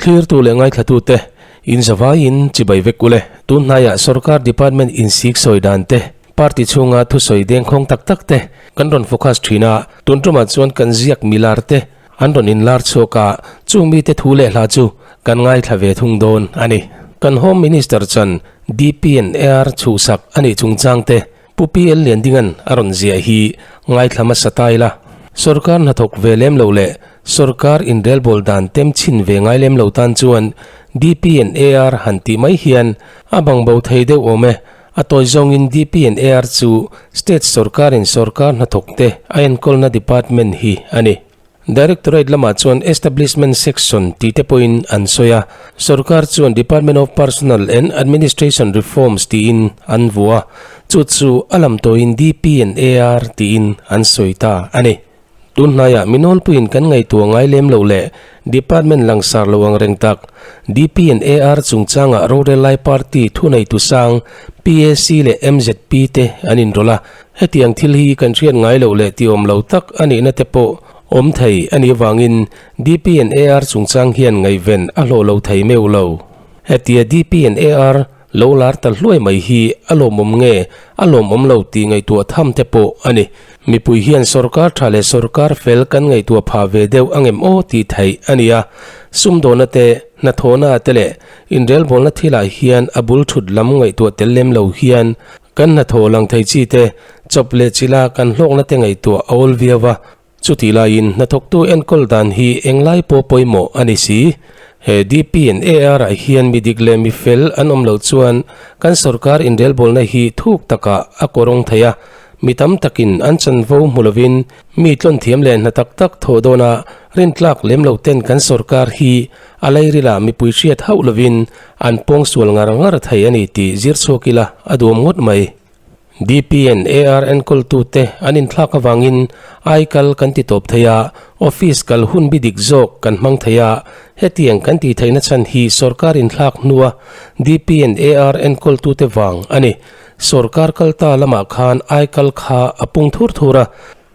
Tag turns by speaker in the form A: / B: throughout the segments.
A: Thlirtu leh ngaithlatute, in zavaiin chibai vek ule. Tun hnaiah sorkar department insik sawi dan te, party chhunga thusawi dengkhawng tak tak te kan rawn focus thin a, tun tumah chuan kan ziak milar te an rawn inlar chhuak a, chung mite thu leh hla chu kan ngaithla ve thung dawn a ni. Kan Home Minister chan DPNR chhuhsak a nih chungchang te Pu PL Liandinga'n a rawn ziah hi ngaithla hmasa ta ila. Sorkar hnathawk ve lem lo leh sorkar inrelbawl dan tem chhin ve ngai lem lo tan chuan DP and AR han tih mai hian a bang bo thei deuh awm e. A tawi zawngin DP and AR chu state sorkarin sorkar hnathawk te a enkawlna department hi a ni. Directorate lamah chuan Establishment Section tih te pawhin an sawi a, sorkar chuan Department of Personnel and Administration Reforms tiin an vuah a, chu chu a lam tawiin DP and AR tiin an sawi ta a ni. Tun hnaiah mi nawlpuiin kan ngaihtuah ngai lem loh leh Department langsar lo ang reng tak DP and AR chungchangah rorel lai party thuneitu sang PAC leh MZP te an inrawlh a, Hetiang thil hi kan hriat ngai loh leh tiawm lo tak a nihna te pawh awm thei a nih avangin DP and AR chungchang hian ngaihven a hlawh lo thei meuh lo. Hetia DP and AR lo lar ta hluai mai hi a lawmawm nge a lawmawm lo tih ngaihtuah tham te pawh a ni. Mipui hian sorkar tha leh sorkar fel kan ngaihtuah phah ve deuh angem aw tih theih a ni a. Sumdawna te, hnathawhna te leh inrelbawlna thilah hian a bul thut lam ngaihtuah tel lem lo hian Kan hnathawh lang thei chi te, chawp leh chila kan hlawkna te ngaihtuah a awl viau a, chutih laiin hnathawktu enkawl dan hi englai pawh pawimawh a ni si. He DP and AR ah hian mi dik leh mi fel an awm loh chuan kan sorkar inrelbawlna hi thuk takah a kawrawng thei a, mi tam takin an chanvo hmu lovin mi tlawn thiam leh hna tak tak thawh dawna rintlak lem lo ten kan sorkar hi a lairilah mipui hriat hauh lovin an pawng sual ngar ngar thei a ni tih zir chhuak ila a duam ngawt mai. DPN AR enkawltute an inthlak avangin aikal kan ti tawp thei a, office kal hun bi dik zawk kan hmang thei a, hetiang kan tih theihna chhan hi sorkar inthlak hnua DPN AR enkawltute vang a ni. Sorkar kalta lamah khan aikal kha a pung thur thur a,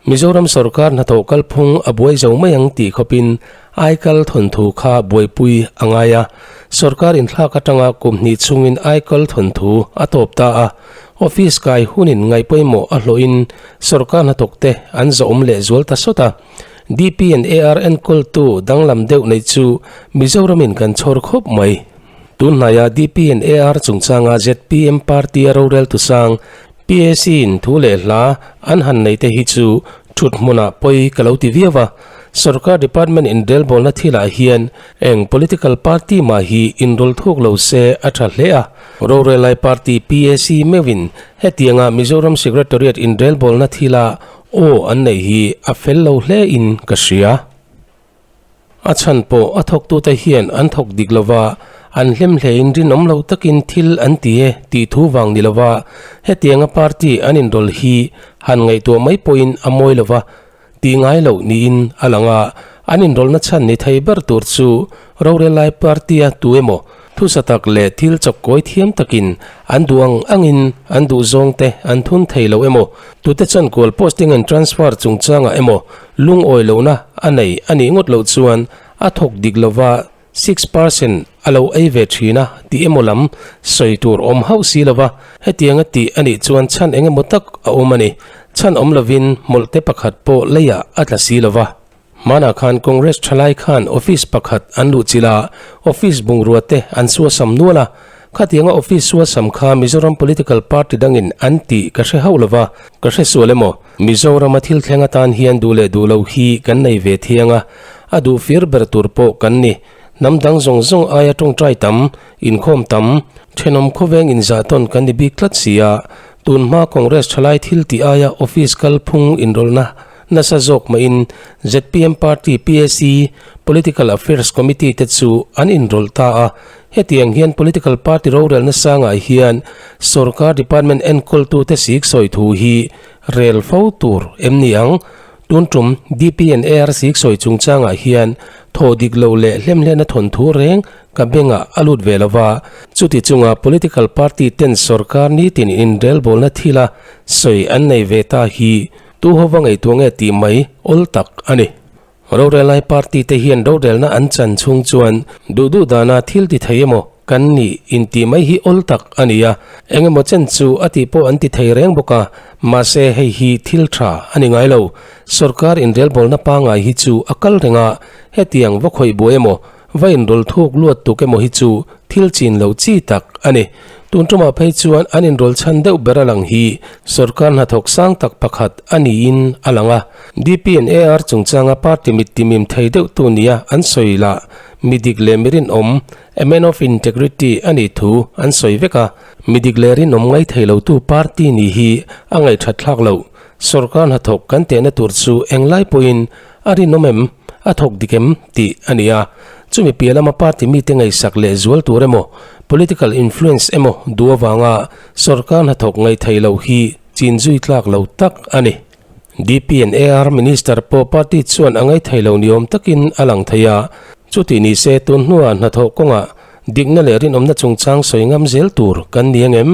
A: Mizoram sorkar hnathawh kalphung a buai zo mai ang tih khawpin aikal thawnthu kha buaipui a ngai a. Sorkar inthlak atanga kum hnih chhungin aikal thawnthu a tawp ta a. Office kai hunin ngaihpawimawh a hlawhin sorkar hnathawkte an zawhawm leh zual ta sawt a. DP and AR enkawltu danglam deuh neih chu Mizoramin kan chhawr khawp mai. Tun hnaia DP and AR chungchanga zpm party a roreltu sang PAC in thu leh hla an han nei te hi chu thut hmunah pawi ka lo ti viau a, sorkar department inrelbawlna thilah hian eng political party mah hi inrawl thuk lo se a tha hle a. Rorelai party PAC meuhin hetianga Mizoram Secretariat inrelbawlna thila aw an neih hi a fel lo hle in ka hria. A chhan pawh a thawktute hian an thawk dik lova, an hlem hlein rinawm lo takin thil an ti e tih thu vang ni lova hetianga party an inrawlh hi han ngaihtuah mai pawhin a mawi lova tih ngai loh niin a lang a, an inrawlhna chhan ni thei ber tur chu rorelai party-a tu emaw Thusa tak leh thil chawkkawi thiam takin an duh ang angin an duh zawngte an thun thei lo emaw, tute chankual posting and transfer chungchangah emaw lungawi lohna a nei a nih ngawt loh chuan a thawk dik lova 6% a lo ei ve thin a tih emaw lam sawi tur awm hauh si lova hetianga tih a nih chuan chhan eng emaw tak a awm a ni. Chhan awm lovin hmawlhte pakhat pawh leiah a tla si lova. Hmanah khan Congress thalai khan office pakhat an luh chilh a, office bungrua te an suasam nual a. Khatianga office suasam kha Mizoram political party dangin an tih ka hre hauh lova, ka hre sual emaw? Mizorama thil thleng atan hian duh leh duh lo hi kan nei ve thiang a, a duh fir ber tur pawh kan ni. Hnam dang zawng zawng aia tawngtai tam, inkhawm tam, thenawm khawveng inzahtawn kan ni bik tlat si a, tun hma Congress thalai thil tih aia office kalphung inrawlhna Nasa zawk mahin zpm party PAC, Political Affairs Committee, te chu an inrawlh ta a. Hetiang hian political party rorelna sangah hian sorkar department enkawltute sik sawi thu hi rel fo tur em ni ang? Tun tum DP and AR sik sawi chungchangah hian thaw dik lo leh hlemhlehna thawnthu reng ka bengah a lut ve lo va. Chuti chunga political party ten sorkar nitin inrelbawlna thila sawi an nei ve ta hi Tu ho va ngaihtuah nge tih mai awl tak a ni. Rorelai party te hian rorelna an chan chhung chuan duh duh dana thil ti thei emaw kan nih intih mai hi awl tak a ni a, engemaw chen chu a tih pawh an ti thei reng bawk a, mahse hei hi thil tha a ni ngai lo. Sorkar inrelbawlna pangngai hi chu a kal reng a, hetiang va khawih buai emaw Va inrawl thuk luat tuk emaw hi chu thil chin lo chi tak a ni. Tun tumah phei chuan an inrawl chhan deuh ber a lang hi sorkar hnathawk sang tak pakhat a niin a lang a. DP and AR chungchanga party mit timim thei deuh tu nia an sawi lah mi dik leh mi rinawm, a man of integrity, a nih thu an sawi vek a. Mi dik leh rinawm ngaithei lotu party nih hi a ngaihthat thlak loh. Sorkar hnathawk kan tehna tur chu englai pawhin A rinawm em? A thawk dik em? tih a ni a. Chumi piah lama party mite ngaihsak leh zual tur emaw, political influence emaw duh avanga sorkar hnathawk ngaihtheih loh hi chin zui tlak lo tak a ni. DP and AR Minister pawh party chuan a ngaithei lo ni awm takin a lang thei a. Chutih ni se tun hnuah hnathawh kawngah dikna leh rinawmna chungchang sawi ngam zel tur kan ni ang em?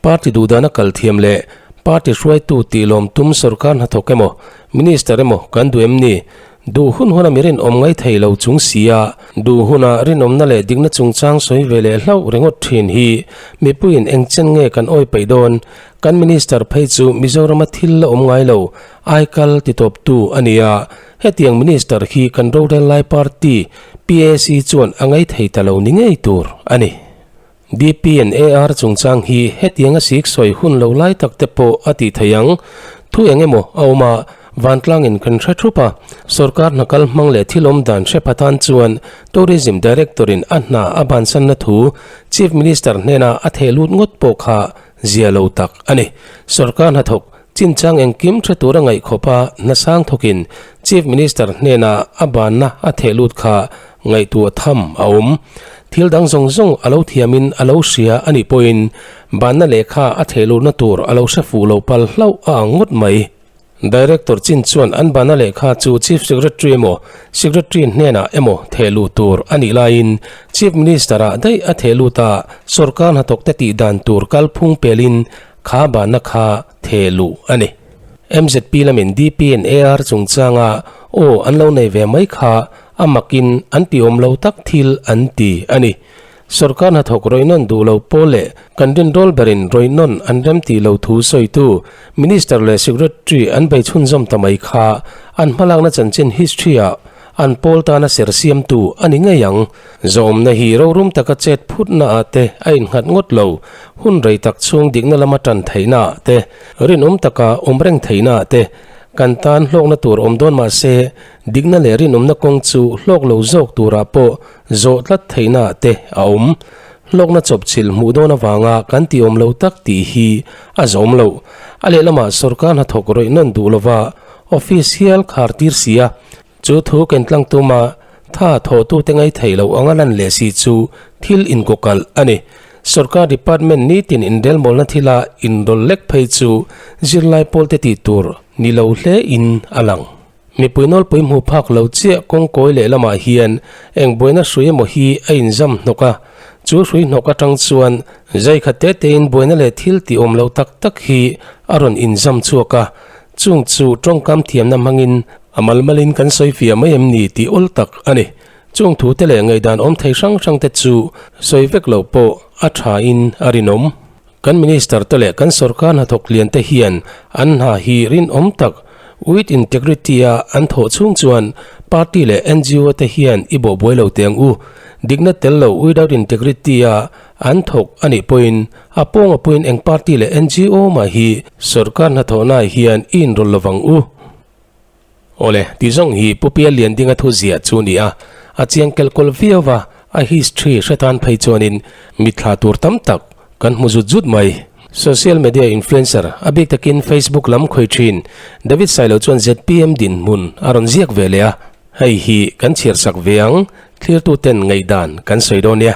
A: Party duhdana kal thiam leh party hruaitu tih lawm tum sorkar hnathawk emaw, minister emaw kan duh em ni? Duh hun huna mi rinawm ngai thei lo chung si a, duh huna rinawmna leh dikna chungchang sawi ve leh hlauh ringawt thin hi mipuiin eng chen nge kan awi peih dawn? Kan minister phei chu Mizorama thil la awm ngai lo, aikal titawptu a ni a, hetiang minister hi kan rorel lai party PAC chuan a ngai thei ta lo ni ngei tur a ni. DP and AR chungchang hi hetiang a sik sawi hun lo lai tak te pawh a tih theih ang. Thu eng emaw a awm a, vantlangin kan hre thup a. Sorkar hna kal hmang leh thil awm dan hre pha tan chuan Tourism Director in a hna a bansanna thu Chief Minister hnena a theh lut ngawt pawh kha zia lo tak a ni. Sorkar hnathawk chinchang engkim hre tura ngaih khawpa hna sang thawkin Chief Minister hnena a banna a theh lut kha Ngaihtuah tham a awm. Thil dang zawng zawng a lo thiamin a lo hria a nih pawhin banna lehkha a thehlurna tur a lo hre fuh lo pal hlauh a ang ngawt mai. Director chin chuan an banna lehkha chu Chief Secretary emaw Secretary hnenah emaw thehluh tur a nih laiin Chief Minister-ah daih a thehlut a, sawrkar hnathawkte tih dan tur kalphung pelin kha banna kha thehluh a ni. MZP lamin DP and AR chungchanga aw an lo nei ve mai kha A makin an ti awm lo tak thil an ti a ni. Sorkar hnathawk rawihnawn duh lo pawl leh kan rinrawl berin rawihnawn an rem tih lo thu sawitu Minister leh Secretary an bei chhunzawm ta mai kha an hmalakna chanchin history-ah an pawl tana ser siamtu a ni ngei ang. Zawmna hi rorum taka chet phutna ah te a innghat ngawt lo, hun rei tak chhung dikna lama tan theihna ah te, rinawm taka awm reng theihna ah te kan tan hlawkna tur awm dawn mah se Dikna leh rinawmna kawng chu hlawk lo zawk turah pawh zawh tlat theihna te a awm. Hlawkna chawpchilh hmuh dawn avanga kan tih awm lo tak tih hi a zawm lo. A lehlamah sorkar hnathawk rawih nawn duh lova office hial khar tir si a, chu thu ken tlang tuma tha thawhtute ngai theih loh anga lan leh si chu thil inkawkalh a ni. Sorkar department nitin inrelmawlna thila inrawlh lek phei chu zirlai pawlte tih tur ni lo hle in a lang. Mipui nawlpui hmuh phak lo chiah kawngkawi lehlamah hian eng buaina hrui emaw hi a inzam hnawk a, chu hrui hnawk atang chuan zai khat te tein buaina leh thil tih awm lo tak tak hi a rawn inzam chhuak a, chung chu tawngkam thiamna hmangin a malmalin kan sawi fiah mai em ni tih awl tak a ni. Chung thute leh ngaihdan awm thei hrang hrangte chu sawi vek loh pawh a thain a rinawm. Kan Minister te leh kan sorkar hnathawk lian te hian an hna hi rinawm tak, with integrity, a an thawh chhung chuan party leh ngo te hian i bawhbuai lo teh ang u. Dikna tel lo without integrity a an thawk a nih pawhin a pawng a puiin eng party leh ngo mah hi sorkar hnathawhnaah hian i inrawlh lovang u. Awle, ti zawng hi Pu Pia Liandinga thu ziah chu ni a, a chiang kelh kawlh viau va, a history hre tan phei chuanin mitthla tur tam tak kan hmu zut zut mai. Social media influencer, a bik takin Facebook lam khawi thin David Sailo chuan zpm dinhmun a rawn ziak ve leh a, hei hi kan chhiar sak ve ang, thlirtuten ngaihdan kan sawi dawn nia.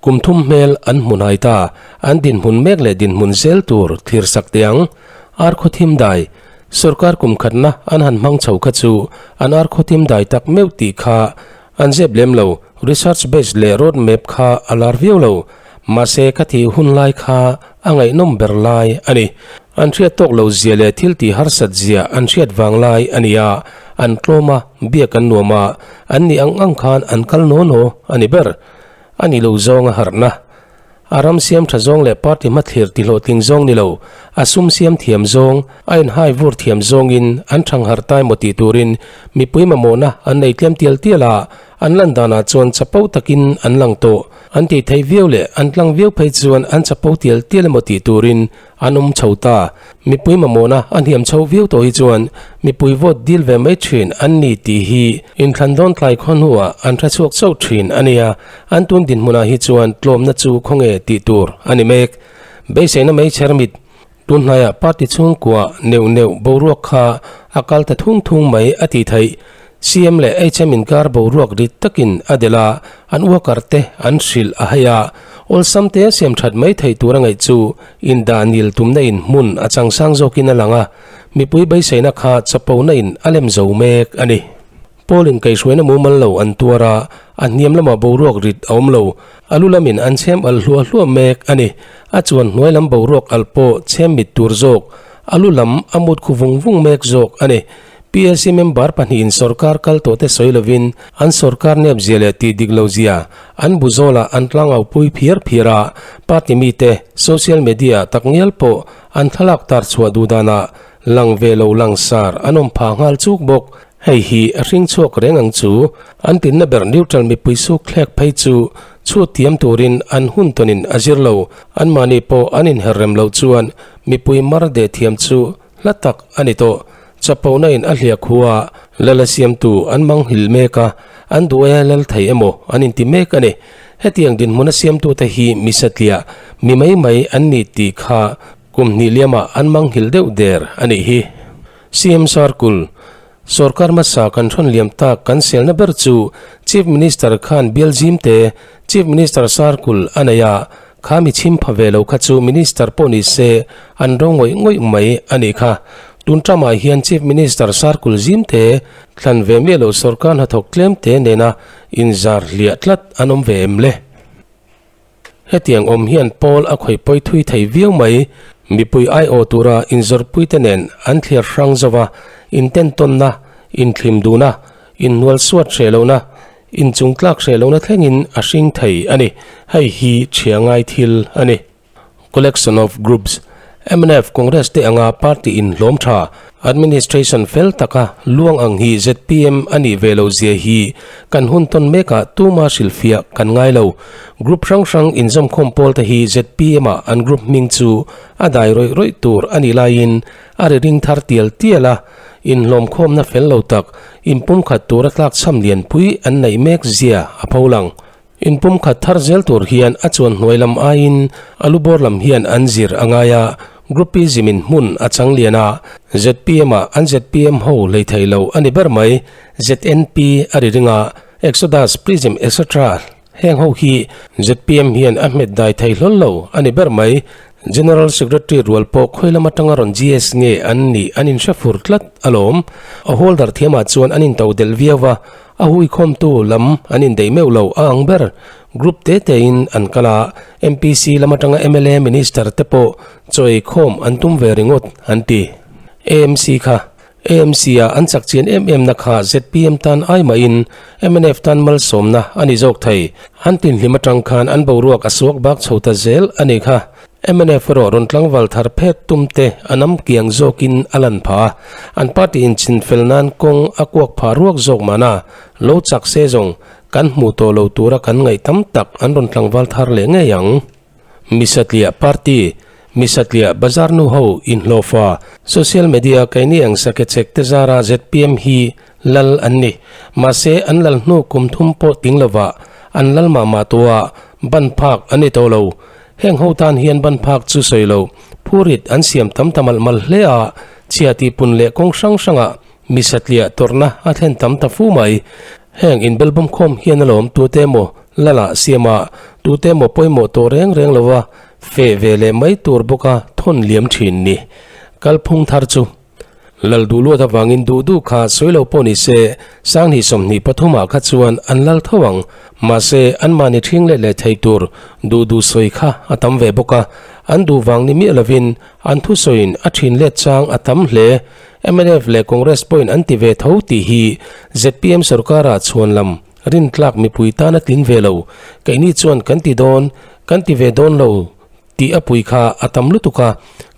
A: Kum thum hmel an hmu hnai ta, an dinhmun mek leh dinhmun zel tur thlir sak teh ang. Ar khaw thim dai, Sorkar kum khatna an han hmang chho kha chu an ar khaw thim dai tak meuh tih kha an zep lem lo, research base leh road map kha a lar viau lo. Mahse ka thih hun lai kha a ngaihnawm ber lai a ni. An hriat tawk lo zia leh thil tih harsat zia an hriat vang lai a ni a. An tlawm a, biak an nuam a, an nih ang ang khan an kal naw naw a ni ber. A ni lo zawng a harhna. A ram siam tha zawng leh party hmathlir tihlawhtling zawng ni lo, a sum siam thiam zawng, a inhai vur thiam zawngin an thang harh ta emaw tih turin mipui mamawhna an nei tlem tial tial a, an lan danah chuan chapo takin an lang tawh. An tih theih viau leh an tlang viau phei chuan an chapo tial tial emaw tih turin An awm chho ta. Mipui mamawhna a hniam chho viau tawh hi chuan mipui vote dil ve mai thin an ni tih hi inthlan dawn tlai khaw hnuah an hre chhuak chauh thin a nia. An tun dinhmunah hi chuan tlawmna chu khawnge tih tur a ni mek. Beiseina mai chher mit tun hnaiah party chhungkua neuh neuh boruak kha a kal ta thung thung mai a tih theih. CM leh HM inkar boruak rit takin a delh a, an worker te an hrilh a hei a, awlsam te siam that mai theih tur a ngaih chu indah nil tumna in hmun a chang sang zawkin a lang a, mipui beiseina kha chapona in a lem zo mek a ni. Pawl in kaihhruaina mumal lo an tuar a, a hniam lamah boruak rit a awm lo, a lu lamin an chhem alh hluah hluah mek a ni. A chuan hnuai lam boruak alh pawh chhem mit tur zawk, a lu lam a mut khu vung vung mek zawk a ni. PAC member pahnihin sorkar kal tawhte sawi lovin an sorkar nep zia leh tih dik lo zia an bu zawlah an tlangau pui phiar phiar a, party mite social media tak ngial pawh an thlalak tar chhuah duh danah lang ve lo langsar an awm pha nghal chuk bawk. Hei hi a hring chhuak reng ang chu. An tinna ber neutral mipui suk thlek phei chu chhut thiam turin an hun tawnin a zir lo. Anmahni pawh an inher rem loh chuan mipui mar deh thiam chu Hla tak a ni tawh. Chapona in a hliah khu a, lal a siamtu an mang hil mek a, an duh aia lal thei emaw an inti mek a ni. Hetiang dinhmun a siamtute hi mi satliah, mi mai mai an ni tih kha kum hnih liamah an mang hil deuh der a nih hi. CM Sarkul, Sorkar hmasa kan hrawn liam tak kan selna ber chu Chief Minister khan bial zim te Chief Minister Sarkul a nei a, Kha mi chhim pha ve lo kha chu Minister pawh ni se an ro ngawih ngawih mai a nih kha. Tun ṭamah hian Chief Minister Sarkul zim te thlan ve miah lo sorkar hnathawk tlem te nena inzar hliah tlat an awm ve em le? Hetiang awm hian pawl a khawih pawi thui thei viau mai. Mipui aiawh tura inzawrhpuite nen an thliar hrang zo va, intentawnna, inthlim duhna, inhnual suat hreh lohna, Inchung tlak hreh lohna thlengin a hring thei a ni. Hei hi ṭhia ngai thil a ni. Collection of Groups, mnf Congress te anga party in hlawm tha, administration fel taka luang ang hi zpm a nih ve lo zia hi kan hun tawn mekah tuma hrilhfiah kan ngai lo. Group hrang hrang inzawmkhawm pawl te hi zpm ah an group hming chu a dai rawih rawih tur a nih laiin a ri ring thar tial tial a, inhlawmkhawmna fel lo tak, inpumkhat tura tlakchham lianpui an neih mek zia a pho lang. Inpumkhat thar zel tur hian a chuan hnuai lam aiin a lu bawr lam hian an zir a ngai a, groupism in hmun a chang lian a, zpm ah an zpm ho hlei thei lo a ni ber mai, ZNP a ri ring a, Exodus, Prism etc. Heng ho hi zpm hian a hmet dai thei hlawl lo a ni ber mai. General Secretary rual pawh khawi lam atanga rawn GS nge an nih an inhre fur tlat alawm. A holder thiamah chuan an into delh viau a, a huikhawmtu lam an indeih meuh lo a ang ber. Group te tein an kal a, MPC lam atanga mla Minister te pawh chaw eikhawm an tum ve ringawt an ti. AMC kha AMC-a an chak chian em em na kha zpm tan ai mahin mnf tan malsawmna a ni zawk thei. An tinhlim atang khan an boruak a suak bak chho ta zel a ni kha. Mnf erawh rawn tlangval thar phet tum te a nam kiang zawkin a lan phah a, an party inchinfel nan kawng a kuak phah ruak zawk mahna lo chak se zawng kan hmuh tawh lo tura kan ngaih tam tak an rawn tlangval thar leh ngei ang. Misatliah party, Misatliah bazar nu ho inhlawhfa, social media keini ang sake chek te zara zpm hi lal an ni. Mahse an lal hnu kum thum pawh ting lovah an lal mah mah tua ban phak an ni tawh lo. Heng ho tan hian ban phak chu sawi lo, phurit an siam tam ta malh malh hle a, chhia tih pun leh kawng hrang hrangah Misatliah tawrhna a thlen tam ta fu mai. Heng inbelbawm khawm hian alawm tute emaw Lala siama tute emaw pawimawh tawh reng reng lova feh ve leh mai tur bawka thawn liam thin ni. Kalphung thar chu. Lal duh luat avangin duh duh kha sawi lo pawh ni se, Sanghnih 23 ah kha chuan an lal tho ang. Mahse, anmahni ṭhing let leh thei tur duh duh sawi kha a tam ve bawk a. An duh vang ni miah lovin an thusawiin a ṭhin let chang a tam hle. Mnf leh Congress pawhin an ti ve tho tih hi zpm sorkara chhuan lam rintlak mipui tan a tlin ve lo. Keini chuan kan ti dawn, kan ti ve dawn lo tih a pui kha a tam lutuk a,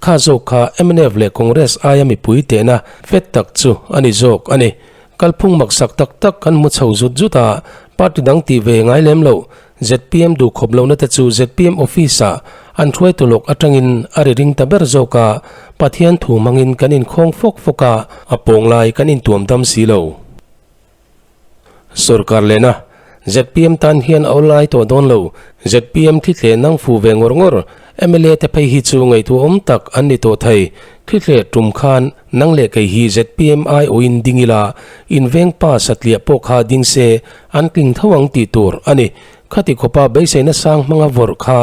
A: kha zawk kha mnf leh Congress aia mipui tehna fet tak chu a ni zawk a ni. Kalphung maksak tak tak kan hmu chho zut zut a, party dang tih ve ngai lem loh zpm duh khawp lohna te chu zpm office ah an hruaitu lawk atangin a ri ring ta ber zawk a, Pathian thu hmangin kan inkhawng fawk fawk a, a pawng lai kan intuam dam si lo. Sorkar lehna zpm tan hian a awlai tawh dawn lo. Zpm thli thleh nang fu ve ngawr ngawr mla te phei hi chu ngaihtuah awm tak an ni tawh thei. Thli thleh tum khan nang leh kei hi zpm aiawhin ding ila inveng pa satliah pawh kha ding se an tling tho ang tih tur a ni. Khati khawpa beiseina sang hmanga vawrh kha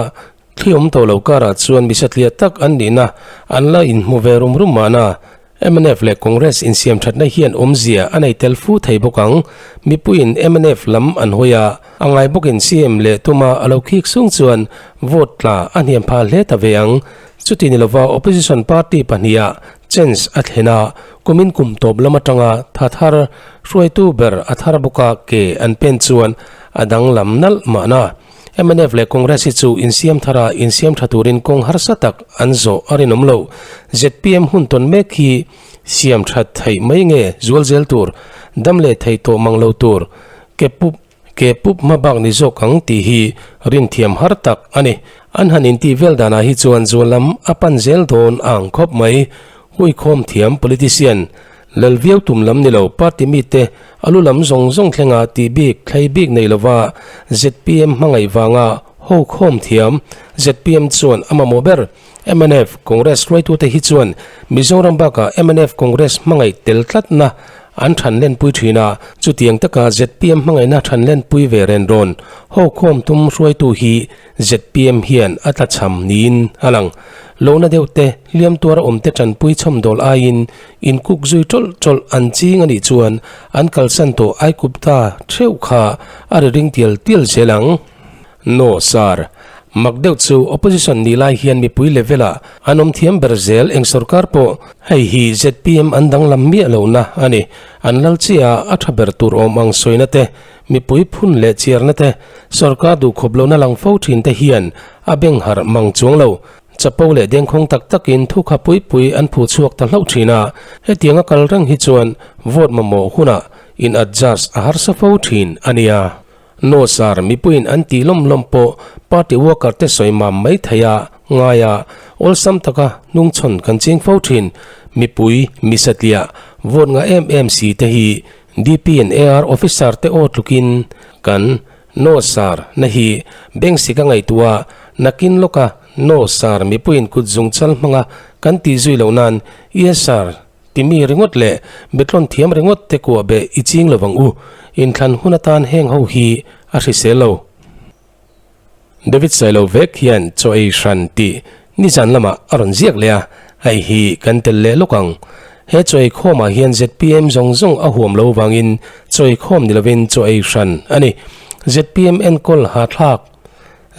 A: Thli awm tawh lo karah chuan mi satliah tak an nihna an la inhmu ve rum rum mahna. Mnf leh Congress insiam thatna hian awmzia a nei tel fu thei bawk ang. Mipuiin mnf lam an hawi a, a ngai bawkin CM leh tuma a lo khik sung chuan vote tla a hniam phah hle ta ve ang. Chuti ni lova opposition party pahniha chance a thlen a, kumin kum tawp lam atanga tha thar hruaitu ber a thar bawka ke an pen chuan a danglam nalh mahna. Mnf leh Congress hi chu insiam thar a, insiam tha turin kawng harsa tak an zawh a rinawm lo. Zpm hun tawn mek hi siam that theih mai nge zual zel tur, dam leh thei tawh mang lo tur, ke pup ke pup hma bak ni zawk ang tih hi rinthiam har tak a ni. An han intih vel danah hi chuan zual lam a pan zel dawn a ang khawp mai. Huikhawm thiam politician Lal viau tum lam ni lo party mite a lu lam zawng zawng thlenga tih bik thlei bik nei lova zpm hmangaih vanga ho khawm thiam zpm chuan a mamawh ber. Mnf Congress hruaitute hi chuan Mizoram bakah mnf Congress hmangaih tel tlatna an than lenpui thin a, chutiang taka zpm hmangaihna than lenpui ve ren rawn ho khawm tum hruaitu hi Zpm hian a tlachham niin a lang. Lohna deuh te, hliam tuar awm te tanpui chhawmdawl aiin inkuk zui tawlh tawlh an ching a nih chuan an kalsan tawh Aikupta theuh kha a ri ring tial tial zel ang. No sir. Mak deuh chu opposition nih lai hian mipui level ah an awm thiam ber zel eng sorkar pawh hei hi zpm an danglam miah lohna a ni. An lal chiah a a tha ber tur awm ang sawina te Mipui phun leh chiarna te, sorkar duhkhawp lohna lang fo thin te hian a beng harh mang chuang lo. Chapo leh dengkhawng tak takin thu kha pui pui an phu chhuak ta hlauh thin a, hetianga kal reng hi chuan vote mamawh hunah in adjust a harsa fo thin a nia. No sir, mipuiin an tih lawm lawm pawh party worker te sawi mam mai thei a, ngai a, awlsam taka hnungchhawn kan ching fo thin. Mipui, mi satliah, vote ngah em em si te hi DP and AR officer te aw tlukin kan No sir na hi bank sik a ngaihtuah a, nakin lawka No sir mipuiin kut zung chal hmanga kan tih zui loh nan Yes sir timi ringawt leh betlawn thiam ringawt te kuah beh i ching lovang u, inthlan hun atan heng ho hi a hrisel lo. David Sailo vek hian chaw ei hran tih nizan lamah a rawn ziak leh a, hei hi kan tel leh lawk ang. He chaw ei khawmah hian zpm zawng zawng a huam lo vangin chaw ei khawm ni lovin chaw ei hran a ni. Zpm enkawl hahthlak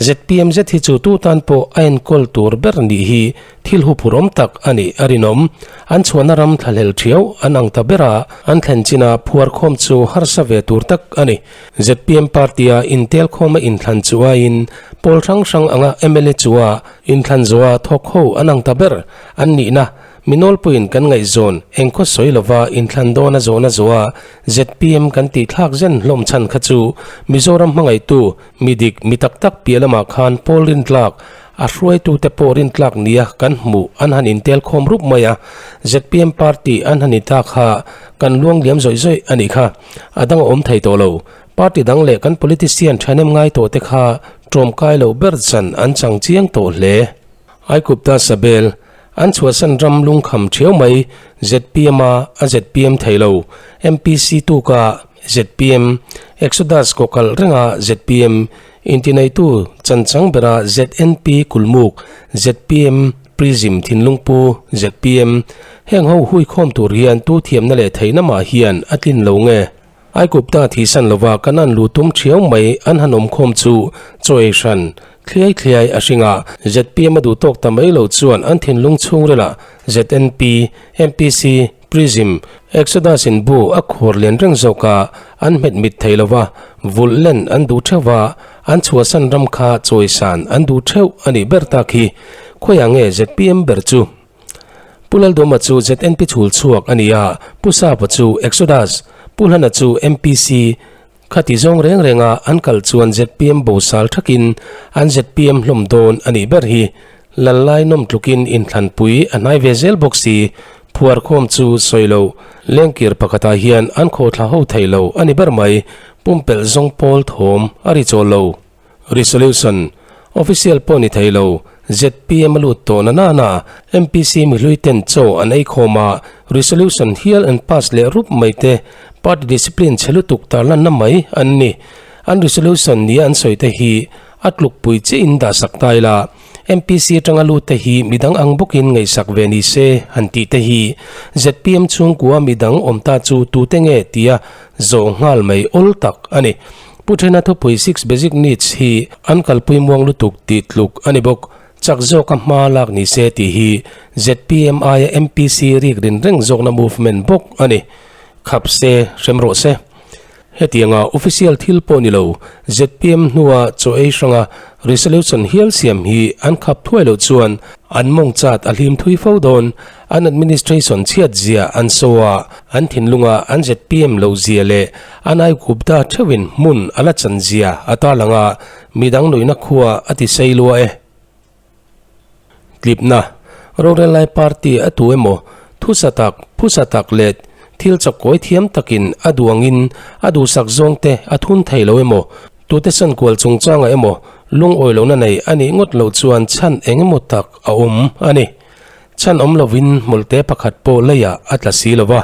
A: zpm zet hi chu tu tan pawh a enkawl tur ber nih hi Thil huphurh awm tak a nih a rinawm. An chhuahna ram thlahlel thiau an ang ta ber a, an thlen chin a phuar khawm chu harsa ve tur tak a ni. Zpm party-a intel khawma inthlan chu aiin pawl hrang hrang anga mla chua inthlan zawha thawk ho an ang ta ber an nihna minawlpuiin kan ngaihzawn engkhaw sawi lova inthlan dawna zawhna zawha zpm kan tihthlak zen hlawm chhan kha chu Mizoram hmangaihtu mi dik mi tak tak piah lamah khan pawl rintlak A hruaitute pawh rintlak nia kan hmuh an han intel khawm rup mai a, zpm party an han inta kha kan luang liam zawih zawih a nih kha. A dang a awm thei tawh lo. Party dang leh kan politician thahnem ngai tawh te kha ṭawmkai lo ber chan an chang chiang tawh hle. Aikupta Sabel, an chhuahsan ram lungkham ṭhiau mai, zpm a a zpm thei lo, MPC tuka zpm, Exodus kawkalh renga zpm, Intineitu chanchang bera ZNP Kulmuk, zpm. Prism thinlung pu zpm heng ho hui khawm tur hian tu thiamna leh theihna mah hian a tlin lo nge? Aikupta thihsan lova kan an lu tum thiau mai an han awm khawm chu chaw ei hran thliai thliai a hring a, zpm a duh tawk ta mai lo chuan an thinlung chhungrilah ZNP, MPC, Prism, Exodus in bu a khuar lian reng zawk a, an hmet mit thei lova, vulh len an duh theuh va, an chhuahsan ram kha chawisan an duh theuh a nih ber tak hi. Khawiah nge zpm ber chu? Pu Laldawma chu ZNP chhul chhuak a ni a, Pu Sapa chu Exodus, Pu Hlana chu MPC, Khati zawng reng renga an kal chuan zpm bosal thakin an zpm hlawm dawn a nih ber hi. Lal lai nawm tlukin inthlanpui a hnai ve zel bawk si, phuar khawm chu sawi lo, lengkir pakhatah hian an khawhthla ho thei lo a ni ber mai, pumpelh zawng pawl thawm a ri chawl lo. Resolution, Official pawh ni thei lo, zpm a lut tawh na nana MPC mihlui ten chaw an ei khawm a, resolution hial an pass leh rup mai te party discipline chhe lutuk tarlanna mai an ni. An resolution nia an sawi te hi a tlukpui chiah in dah sak ta ila, MPC atanga lut te hi midang ang bawkin ngaihsak ve ni se han tih te hi zpm chhungkua midang awm ta chu tute nge tia zawh nghal mai awl tak a ni. Pu Thena thupui Six Basic Needs hi an kalpui muang lutuk tih tluk a ni bawk. Chak zawka hma lak ni se tih hi zpm aia MPC rik rin reng zawkna movement bawk a ni. Khap se, hrem rawh se. Hetianga official thil pawh ni lo, zpm hnua chaw ei hranga resolution hial siam hi an khap thuai loh chuan an mawng chat a hlim thui fo dawn. An administration chhiat zia an saw a, an thinlunga an zpm loh zia leh an Aigupta theuhin hmun a la chan zia a tarlang a, midang nuihna khua a ti sei lua e. Tlipna, Rorel lai party a tu emaw thusa tak, phusa tak leh thil chawkkawi thiam takin a duangin a duhsak zawngte a thun thei lo emaw, tute sankual chungchangah emaw lungawi lohna nei a nih ngawt loh chuan chhan eng emaw tak a awm a ni. Chhan awm lovin hmawlhte pakhat pawh leiah a tla si lo va,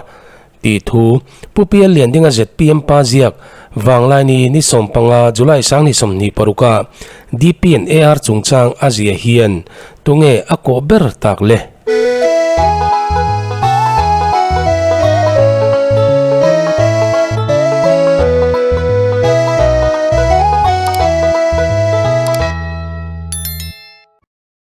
A: tih thu Pu Pial Liandinga zpm pa ziak Vanglaini ni 15 July 2026 a DP and AR chungchang a zia hian tunge a kawh ber tak le?